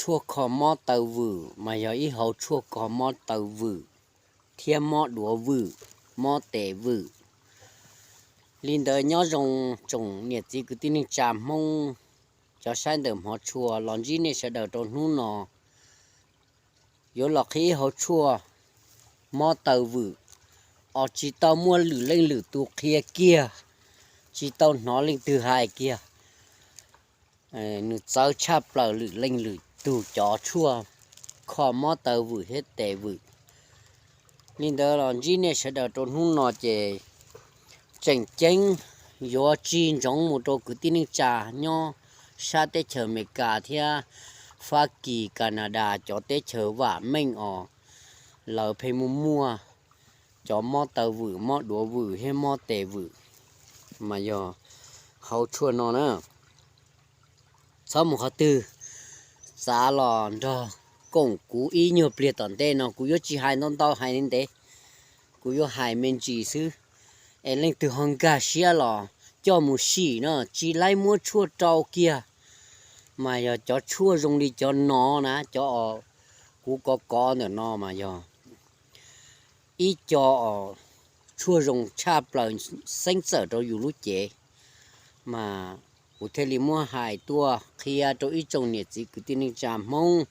tshuaj kho mob taw vwm mas yog ib hauv tshuaj kho mob taw vwm thiab mob duav vwm, mob tes vwm. Li ntawd nyob zoo tsoom niam txiv kwv tij neej tsa Hmoob, cov saib ntawm hmov tshua los ntsib nej sawv daws rau hnub no. Yuav los qhia ib hauv tshuaj mob taw vwm os, tsis tau muaj lwm leej lwm tus qhia kiag, tsis tau hnov leej twg hais kiag. Nws txawv tshaj plaws lwm leej lwm tus cov tshuaj kho mob taw vwm thiab tes vwm. Li ntawd los ntsib nej sawv daws rau hnub no ces tseem ceeb yuav tsis ntsoov mus rau kwv tij neej tsa nyob sab teb chaws Amelikas thiab Fab Kis, Kanadas cov teb chaws vam meej os, lawv pheej muaj muaj cov mob taw vwm, mob duav vwm thiab mob tes vwm, mas yog hauv tshuaj no na. Txhob mus qhov twg, txav los nrog koom kuv ib nyuag pliag tom ntej no, kuv yuav tsis hais ntau ntau hais ntev, kuv yuav hais me ntsis xwb. Es leej twg ho nkag siab los coj mus sim no, tsis laib muab tshuaj rau kiag. Mas yog cov tshuaj zoo li cov no na, cov kuv kov kov ntawm no mas yog ib co tshuaj zoo tshaj plaws xeeb txawm rau yus lub cev, mas kuv thiaj li muab hais tuaj qhia rau ib tsoom niam txiv kwv tij neej tsa Hmoob.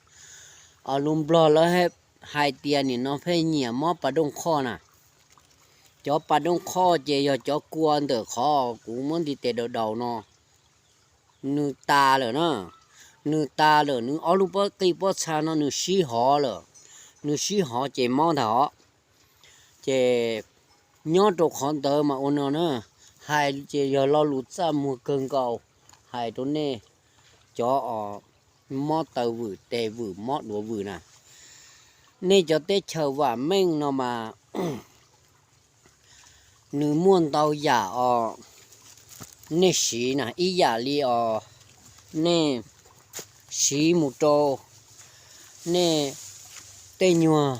Lus Nplog lawv hais tias nim no pheej nyiam mob pas dooj qhoj na. Cov pas dooj qhoj ces yog cov kua ntawm qhov kuv muab ntiv tes daus daus no, nws tas lawm na. Nws tas lawm, nws ob lub pob qij pob txha no nws sib hov lawm. Nws sib hov ces mob ntag os. Ces nyob rau qhov ntawd mas ua no na, hais ces yog lo lus txaj muag kawg nkaus, hais rau nej cov mob taw vwm, tes vwm, mob duav vwm na. Nej cov teb chaws vam meej no mas nws muaj ntau yam os, nej siv na, ib yam li os, nej siv mus rau nej tej nyuag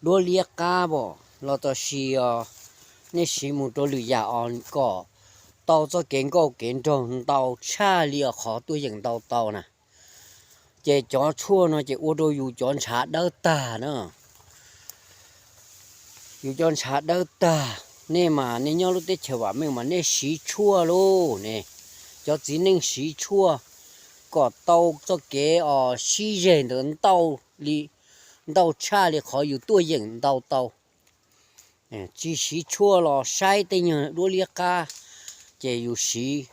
duab liab qab os, los tam sis os, nej siv mus rau lwm yam os kom tau txoj kev nkauj kev nraug ntau tshaj li os qhov tuaj yeem ntau tau na. Ces cov tshuaj no ces ua rau yus cov ntshav dawb tag na. Yus cov ntshav dawb tag, nej mas nej nyob lub teb chaws vam meej mas nej siv tshuaj lauj ne. Cov txiv neej siv tshuaj kom tau txoj kev os sib zeg ntawd ntau li, ntau tshaj li qhov yus tuaj yeem ntau tau. Tsis siv tshuaj los saib tej nyuag duab liab qab, ces yus siv,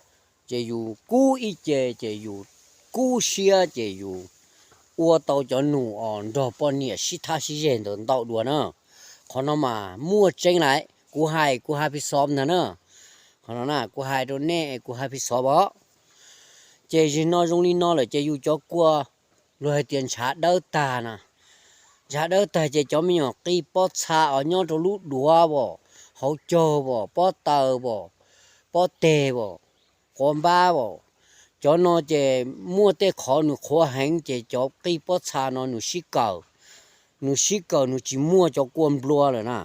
ces yus kub ib ce, ces yus kub siab, ces yus ua tau cov num os nrog poj niam sib thab sib zeg ntawd ntau dua na. Qhov no mas muaj tseeb lawm, kuv hais kuv hais phi xov ntag na. Qhov no na kuv hais rau nej kuv hais phi xov os. Ces zim no zoo li no lawm ces yus cov kua luag hais tias ntshav dawb tag na. Ntshav dawb tag ces cov me nyuam qij pob txha os nyob rau lub duav as, hauv caug as, pob taw as, pob teg as, quav npab as, cov no ces muaj tej qhov nws qhuav heev ces cov qij pob txha no nws sib kawm, nws sib kawm nws tsis muaj cov kua nplua lawm na.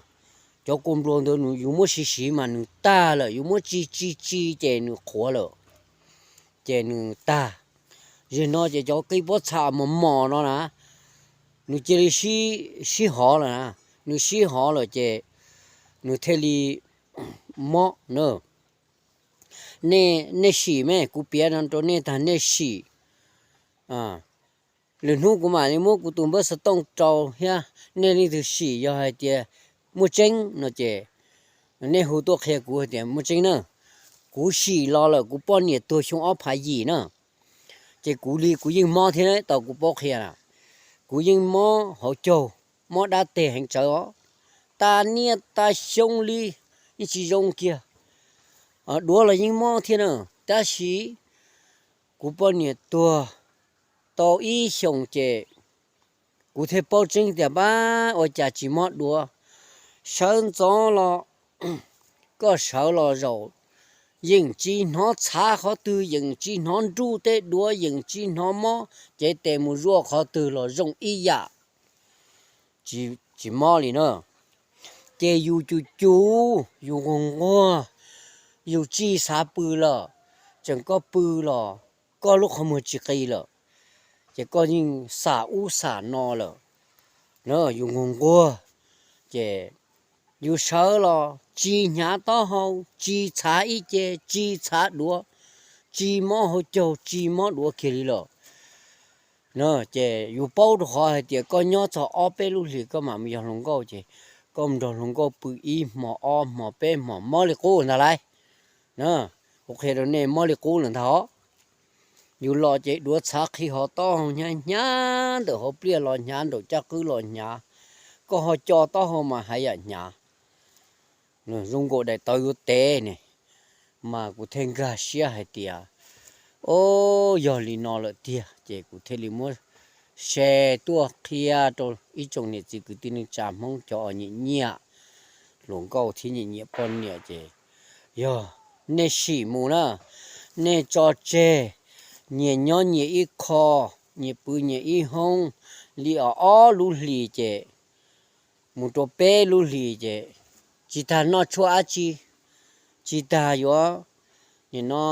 Cov kua nplua ntawd yus muab siv siv mas nws tag lawm, yus muab tsis tsis tsis ces nws qhuav lawm, ces nws tag. Zim no ces cov qij pob txha mos mos no na, nws cia li sib hov lawm na, nws sib hov lawm ces nws thiaj li mob na. Nej sim me, kuv piav no rau nej tag nej sim. Lwm hnub kuv mam li muab kuv tus npawb xov tooj rau thiab, nej leej twg sim yog hais tias muaj tseeb no ces nej hu tuaj qhia kuv hais tias muaj tseeb na. Kuv sim los lawm kuv poj niam tuag xyoo ob phav yim na, ces kuv li kuv yeej mob thiab tau kuv paub qhia na. Kuv yeej mob hauv caug, mob dab teg heev tsawv os, tas niaj tas xyoo li yeej tsis zoo kiag. Duav los yeej mob thiab na, tab sis kuv poj niam tuag tau ib xyoos ces kuv thiaj paub tseeb tias pab ua cas tsis mob duav. Sawv ntxov los, koj sawv los zaum, yeej tsis hnov txhav qhov twg, yeej tsis hnov nruj tej duav, yeej tsis hnov mob cev tes mus zuaj qhov twg los zoo ib yam, tsis mob li na. Ces yus cum cum, yus nquag nquag, yus tsis xav pw lawm, tseem koj pw los koj lub qhov muag tsis qis lawm. ces koj yeej xam ub xam no lawm na, yus nquag nquag, ces yus sawv los tsis hnyav taub hau, tsis txhav ib ce, tsis txhav duav, tsis mob hauv caug, tsis mob duav kiag li lawm. Ces yus paub rau qhov hais tias koj nyob txog ob peb lub hlis koj mam mus yog hluas nkauj, ces koj mus nrog hluas nkauj pw ib hmo ob hmo peb hmo mob li qub ntag lauj. Kuv qhia rau nej mob li qub lawm ntag os. Yus los ces duav txhav qhi hov taub hau hnyav hnyav, ntawm hauv pliaj los hnyav, nraum caj qwb los hnyav, koj ho co taub hau mas haj yam hnyav, zoo nkaus daim tawv yuav tev ne. Mas kuv thiaj nkag siab hais tias, o, yog li no lawm tiag, ces kuv thiaj li muab share tuaj qhia rau ib tsoom niam txiv kwv tij neej tsa Hmoob cov uas nyiam nyiam hluas nkauj thiab nyiam nyiam poj niam ces yog nej sim mus na, nej tso tseg, nyias nyob nyias ib qho, nyias pw nyias ib hoob li ob lub hlis ces mus rau peb lub hlis ces tsis tas noj tshuaj dab tsi, tsis tas yuav nim no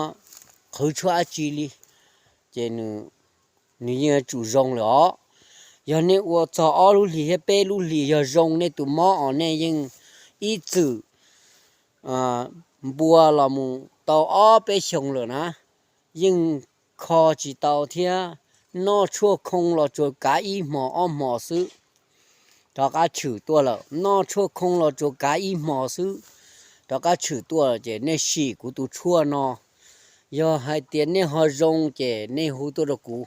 qhwv tshuaj dab tsi li, ces nws yeej yuav tsum zoo lawm os. Yog nej ua txog ob lub hlis thiab peb lub hlis yog zoo, nej tus mob os nej yeej ib txwm npua los mus tau ob peb xyoos lawm na, yeej kho tsis tau thiab, noj tshuaj khoo los tsuas kav ib hmo ob hmo xwb rov qab tshwm tuaj lawm, noj tshuaj khoo los tsuas kav ib hmo xwb rov qab tshwm tuaj lawm, ces nej sim kuv tus tshuaj no. Yog hais tias nej ho zoo ces nej hu tuaj rau kuv.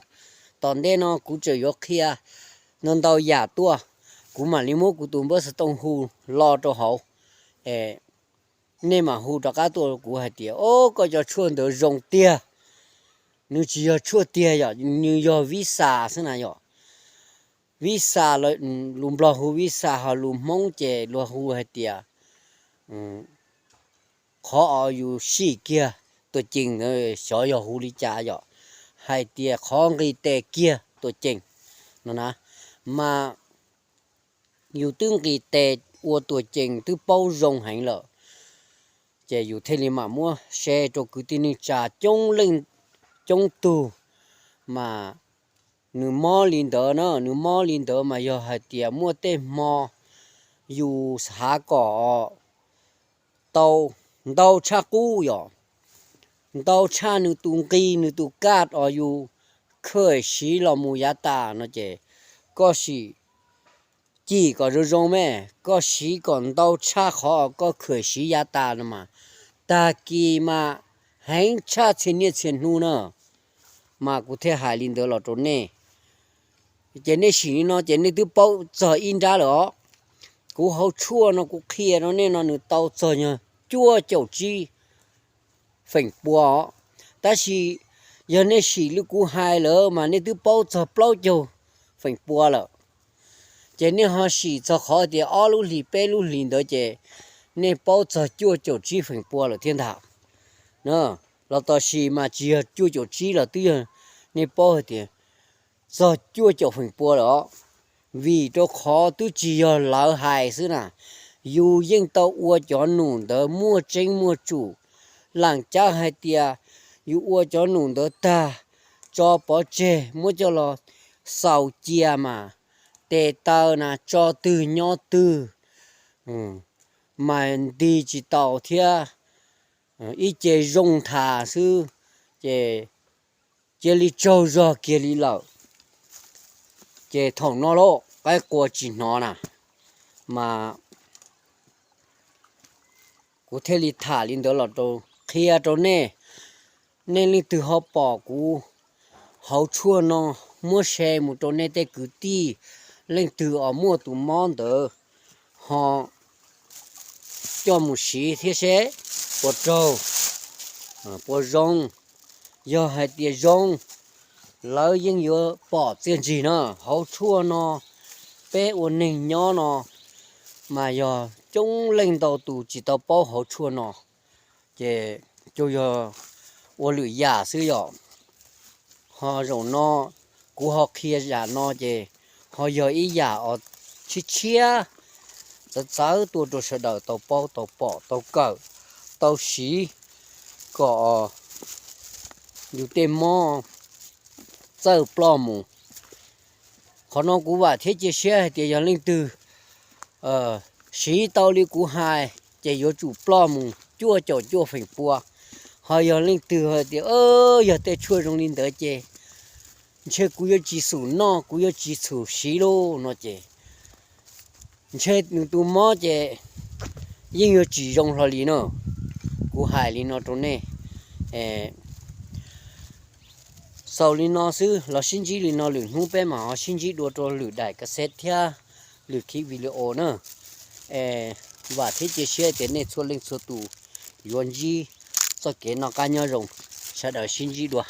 Tom ntej no kuv tseem yuav qhia ntau ntau yam tuaj, kuv mam li muab kuv tus npawb xov tooj hu lo rau hauv, nej mam hu rov qab tuaj rau kuv hais tias, o, koj cov tshuaj ntawd zoo tiag. Nws tsis yog tshuaj tiag yom, nws yog vib xas xwb na yom. Vib xas, lus Nplog hu vib xas, ho lus Hmoob ces luag hu hais tias qhov uas yus sim kiag tuam cees, xyov yog hu li cas yom, hais tias qhov nqis tes kiag tuam cees no na. Mas yus twb nqis tes ua tuam cees twb paub zoo heev lawm, ces yus thiaj li mam muab share rau kwv tij neej tsa coob leej coob tug. Mas nws mob li ntawd na, nws mob li ntawd mas yog hais tias muaj tej hmo yus xav kom tau ntau tshaj qub yom, ntau tshaj nws tus nqi nws tus kaj uas yus khawm siv los mus yav tas no ces koj sim cim kom zoo zoo me, koj siv kom ntau tshaj qhov koj khawm siv yav tas no mas tag kis mas heev tshaj txhia niaj txhia hnub na. Mas kuv thiaj hais li ntawd los rau nej, ces nej sim li no ces nej twb paub txog ib nrab lawm os. Kuv hauv tshuaj no kuv qhia rau nej no nws tau txog nyog cuaj caum tsib feem pua os. Tab sis yog nej sim li kuv hais lawm mas nej twb paub txog plaub caug feem pua lawm. Ces nej ho sim txog qhov tias ob lub hlis peb lub hlis ntawd ces nej paub txog cuaj caum tsib feem pua lawm thiab ntag. Los tam sim mas tsis yog cuaj caum tsib los twb yog nej paub hais tias txog cuaj caum feem pua lawm os. Vim rau qhov twb tsis yog lawv hais xwb na, yus yeej tau ua cov num ntawd muaj tseeb muaj tsum. Lam cab hais tias yus ua cov num ntawd tag, tso pov tseg muab coj los xaus cia mas tes taw na tso twg nyob twg, mas nti tsis tau thiab, ib ce zoo nthav xwb, ces cia li tsaug zog kiag li lawm. Ces thaum no lauj qaib qua tsis hnov na, mas kuv thiaj li tham li ntawd los rau qhia rau nej. Nej leej twg ho pom kuv hauv tshuaj no, muab share mus rau nej tej kwv tij, leej twg uas muaj tus mob ntawd ho coj mus siv thiab seb puas raug, puas zoo. Yog hais tias zoo, lawv yeej yuav pom txiaj ntsig na. Hauv tshuaj no, peb ua neeg nyob no mas yog coob leej ntau tus tsis tau paub hauv tshuaj no, ces coj yog ua lwm yam xwb yom. Ho zaum no kuv ho qhia yam no ces ho yog ib yam uas tshiab tshiab txawv txawv tuaj rau sawv daws tau paub tau pom tau kawm tau siv, kom yus tej mob txawj ploj mus. Qhov no kuv vam thiab cia siab hais tias yog leej twg siv tau li kuv hais ces yuav tsum ploj mus cuaj caum cuaj feem pua. Ho yog leej twg hais tias yog tej tshuaj zoo li ntawd ces ntshe kuv yuav tsis xum noj, kuv yuav tsis xum siv lauj no ces ntshe nws tus mob ces yeej yuav tsis zoo hlo li na. Kuv hais li no rau nej. Xaus li no xwb los sib ntsib li no, lwm hnub peb mam ho sib ntsib dua rau lwm daim cassette thiab lwm clip video na. Vam thiab cia siab tias nej txhua leej txhua tus yuav ntsib txoj kev noj qab nyob zoo. Sawv daws sib ntsib dua.